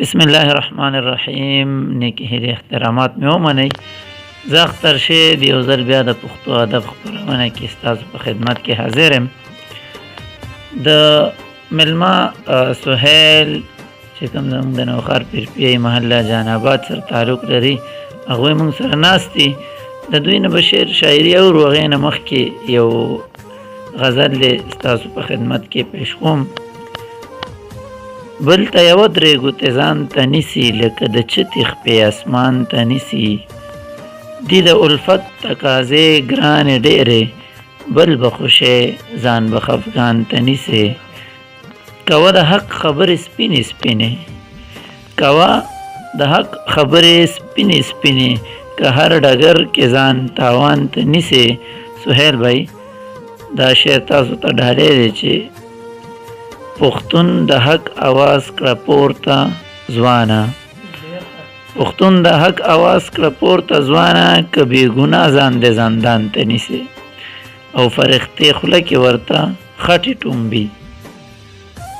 بسم الله الرحمن الرحیم. نیکې هیلې احترامات مې ومنئ. زه اختر شید یو ځل بیا د پښتو ادب خپرونه کې ستاسو په خدمت کې حاضر یم. د مېلمه سهیل چې کوم زموږ د نوښار پیرپیای محله جان آباد سره تعلق لري، هغوی موږ سره ناست دي. د دوی نه به شعر شاعري اورو. هغې نه مخکې یو غزل دی ستاسو په خدمت کې پیش کوم. بل ته یوه درې ګوتې ځان ته نیسي، لکه د چتې خپې اسمان ته نیسي. دي د الفت تقاضې ګرانې ډېرې، بل به خوشی ځان به خفګان ته نیسي. کوه د حق خبرې سپینې سپینې، کوه د حق خبرې سپینې سپینې، که هر ډګر کې ځان تاوان ته نیسي. سهیل بھائی، دا شعر تاسو ته ډالۍ دی چې پښتون د حق اواز کړه پورته ځوانه، پښتون د حق اواز کړه پورته ځوانه، که بې ګناه ځان د زندان ته نیسي او فرښتې خوله کې ورته خټې ټومبي،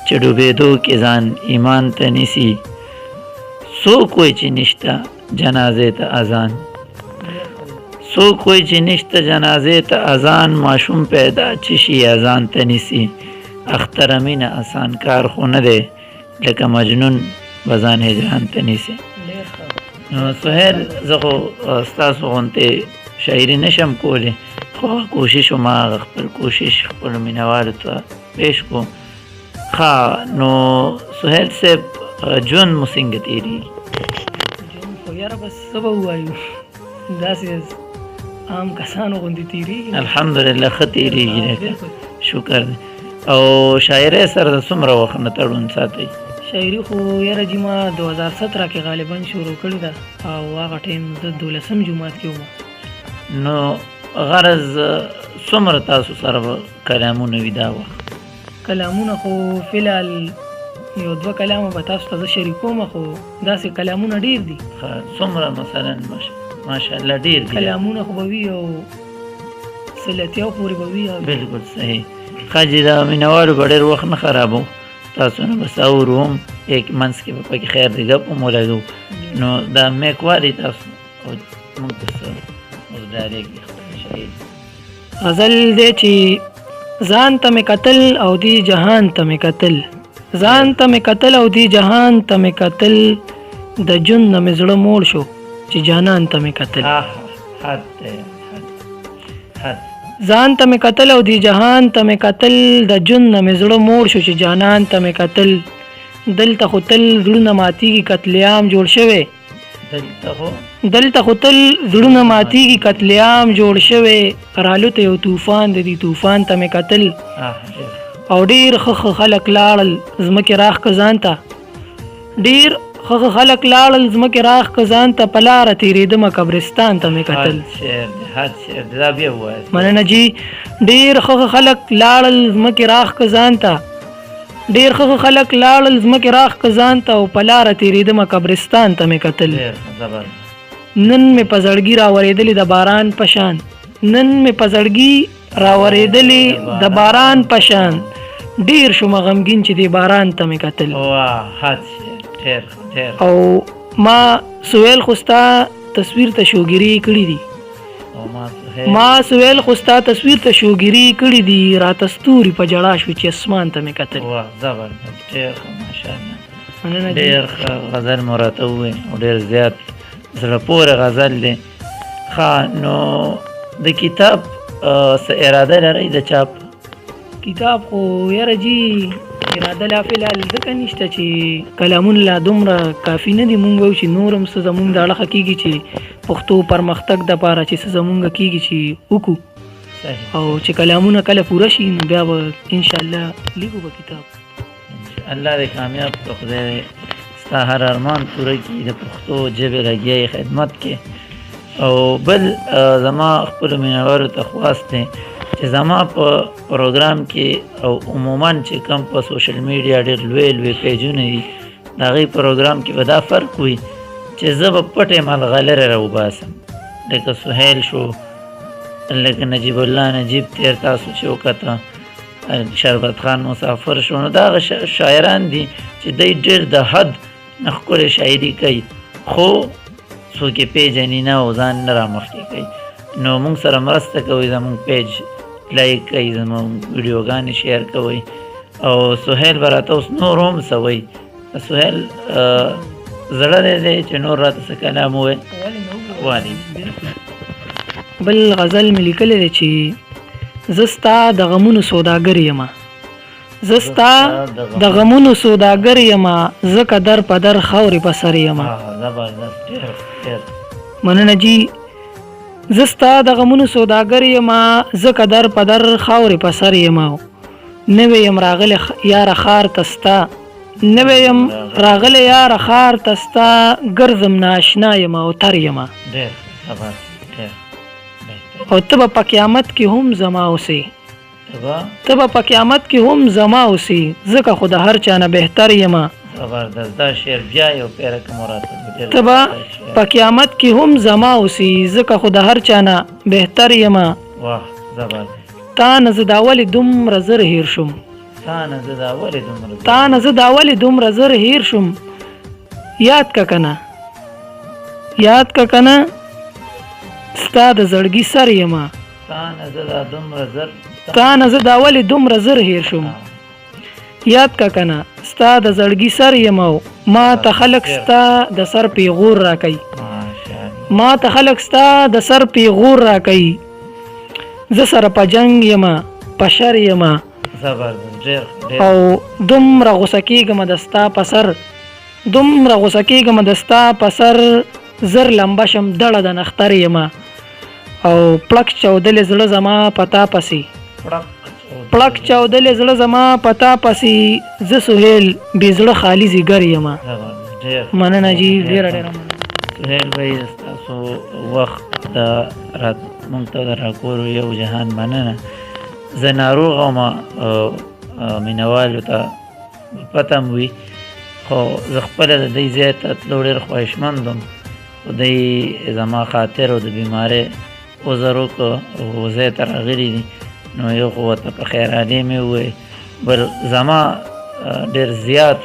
چې ډوبېدو کې ځان ایمان ته نیسي. څوک وایي چې نشته جنازې ته اذان، څوک وایي چې نشته جنازې ته اذان، ماشوم پیدا چې شي اذان ته نیسي. اختر مینه اسان کار خو نه دی، لکه مجنون به ځان هجران ته نیسي. نو سهیل، زه خو ستاسو غونتې شاعري نشم کولی، خو هغه کوشش ما هغه خپل کوشش خپلو مینهوالو ته پیش کو. ښه، نو سهیل صاحب، ژوند مو څنګه تېرېږي؟ ژوند خو یاره بس څه به ووایو، داسې عام کسانو غوندې تېرېږي. الحمدلله، ښه تېرېږي لکه شکر دی. او شاعرۍ سره د څومره وخت نه تړون ساتئ؟ شاعري خو یاره جي ما 2017 کې غالبا شروع کړې ده او هغه ټایم زه دولسم جماعت کې وم. نو غرض څومره تاسو سره به کلامونه وي دا وخت؟ کلامونه خو فلحال یو دوه کلامه به تاسو ته زه شریکوم، خو داسې کلامونه ډېر دي. ښه، څومره مثلا؟ ماشاءالله، ډېر دي. کلامونه خو به وي او 180 پورې به وي. بالکل صحیح. ښه جي، دا مینهوالو به ډېر وخت نه خرابو، تاسو نه بس اورو هم، یک منځ کې به پکې خیر دی ګپ هم ولګو. نو دا میک والی تاسو او موږ ته څه اوس ډارېږي خپل شاعري. غزل دی چې ځان ته مې قتل او دی جهان ته مې قتل، ځان ته مې قتل او دی جهان ته مې قتل، د جون نه مې زړه موړ شو چې جانان ته مې قتل. حد دی، حد حد. ځان ته مې قتل او دی جهان ته مې قتل، د جون نه مې زړه موړ شو چې جانان ته مې قتل. دلته خو تل زړونه ماتیږي، قتل عام جوړ شوی. دلته خو دلته خو تل زړونه ماتیږي، قتل عام جوړ شوی، رالوته یو طوفان د دې طوفان ته مې قتل. او ډیر ښه ښه خلک لاړل ځمکې راښکه ځان ته، ډیر ښه ښه خلک لاړل ځمکې راښکه ځان ته، په لاره تېرېدمه قبرستان ته مې کتل. حد شعر دی، حد شعر دی. دا بیا ووایاست. مننه جی. ډیر ښه ښه خلک لاړل ځمکې راښکه ځان ته، ډیر ښه ښه خلک لاړل ځمکې راښکه ځان ته، او په لاره تېرېدمه قبرستان ته مې کتل. ډېر ښه، زبردست. نن مې په زړګي راورېدلې د باران په شان، نن مې په زړګي راورېدلې د باران په شان، ډیر شوم غمګین چې دې باران ته مې کتل. واه، حد شعر، ډېر ښه، ډېر ښه. او ما سویل خو ستا تصویر ته شوګیرې کړې دي. او ما سهیل ما سویل خو ستا تصویر ته شوګیرې کړې دي، راته ستوري په ژړا شو چې اسمان ته مې کتل. واه، زبردست، ډېر ښه، ماشاءالله. مننه جی. ډېر ښه غزل مو راته وویل او ډېر زیات زړه پورې غزل دی. ښه، نو د کتاب څه اراده لرئ د چاپ؟ کتاب خو یاره جی اراده لا فلحال ځکه نشته چې کلامونه لا دومره کافي نه دي. مونږ وایو چې نور هم څه زمونږ د اړخه کېږي چې پښتو پرمختګ دپاره چې څه زمونږ کېږي چې وکړو، او چې کلامونه کله پوره شي نو بیا به انشاءالله لیکو به کتاب. الله دې کامیاب کړه، خدای دې ستا هر ارمان پوره کړي، د پښتو ژبې لګیا یې خدمت کې. او بل زما خپلو مینهوالو ته خواست دی چې زما په پروګرام کې او عموما چې کوم په سوشل میډیا ډېر لوی لوی پیجونه دي، د هغې پروګرام کې به دا فرق وي چې زه به پټې ملغلرې راوباسم، لکه سهیل شو، لکه نجیب الله نجیب تېر تاسو چې وکته، شربت خان مسافر شو. نو دا هغه شاعران دي چې دی ډېر د حد نه ښکلې شاعري کوي، خو څوک یې پېژني نه او ځان نه رامخکې کوي. نو موږ سره مرسته کوئ، زموږ پیج لایک کوئ، زموږ ویډیوګانې شیر کوئ. او سهیل به راته اوس نور هم څه وایي. سهیل زړه دی دی چې نور راته څه کلام ووایي. والي بل غزل مې لیکلی دی چې زه ستا د غمونو سوداګر یم، زه ستا د غمونو سوداګر یم، ځکه در په در خاورې په سر یم. مننه جی. زه ستا د غمونو سوداګر یم، ځکه در په در خاورې په سر یم. نوی یم راغلی یاره ښار ته ستا، نوی یم راغلی یاره ښار ته ستا، ګرځم نااشنا یم او تر یم. او ته به په قیامت کې هم زما اوسې، ته به په قیامت کې هم زما اوسې، ځکه خو د هر چا نه بهتر یم. زبردست دا شعر بیا یو پیره کوم راته. ته به په قیامت کې هم زما اوسې، ځکه خو د هر چا نه بهتر یم. واه زبردست. تا نه زه دا ولې دومره زر هېر شوم، تا نه زه دا ولې دومره، تا نه زه دا ولې دومره زر هېر شوم، یاد که کنه، یاد که کنه ستا د زړګي سر یم. تا نه زه دا دومره زر، تا نه زه دا ولې دومره زر هېر شوم، یاد که کنه ستا د زړګي سر یم. او ما ته خلک ستا د سر پیغور راکوي، ما ته خلک ستا د سر پیغور راکوي، زه سره په جنګ یم په شر یم. او دومره غوسه کېږم د ستا په سر، دومره غوسه کېږم د ستا په سر، زر لمبه شم دړه د نختر یم. او پړک چاودلې زړه زما په تا پسې، پړک چاودلې زړه زما په تا پسې، زه سهیل بې زړه خالي ځیګر یم. مننه جی، ډېره ډېره مننه. سهیل بھائی، ستاسو وخت د مونږ ته د راکولو یو جهان مننه. زه ناروغ وم، مینوالو ته پته هم وي، خو زه خپله د دې ځای ته تلو ډېر خواهشمند وم، خو دی زما خاطر او د بیمارۍ عذر وکړو او ځای ته راغلي دي. نو یو خو ورته په خیرالې مې وویل، بل زما ډېر زیات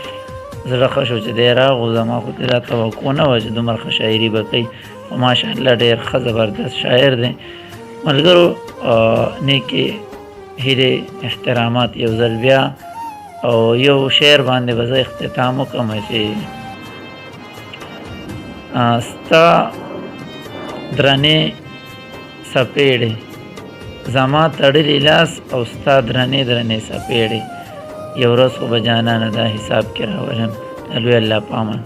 زړه ښه شو چې دی راغو. زما خو دا توقع نه وه چې دومره ښه شاعري به کوي، خو ماشاءالله ډېر ښه زبردست شاعر دی. ملګرو نیکې هیلې احترامات یو ځل بیا، او یو شعر باندې به زه اختتام وکړم چې ستا درنې څپېړې زما تړلي لاس او ستا درنې درنې څپېړې، یو ورځ خو به جانانه دا حساب کې راولم. د لوی الله په امان.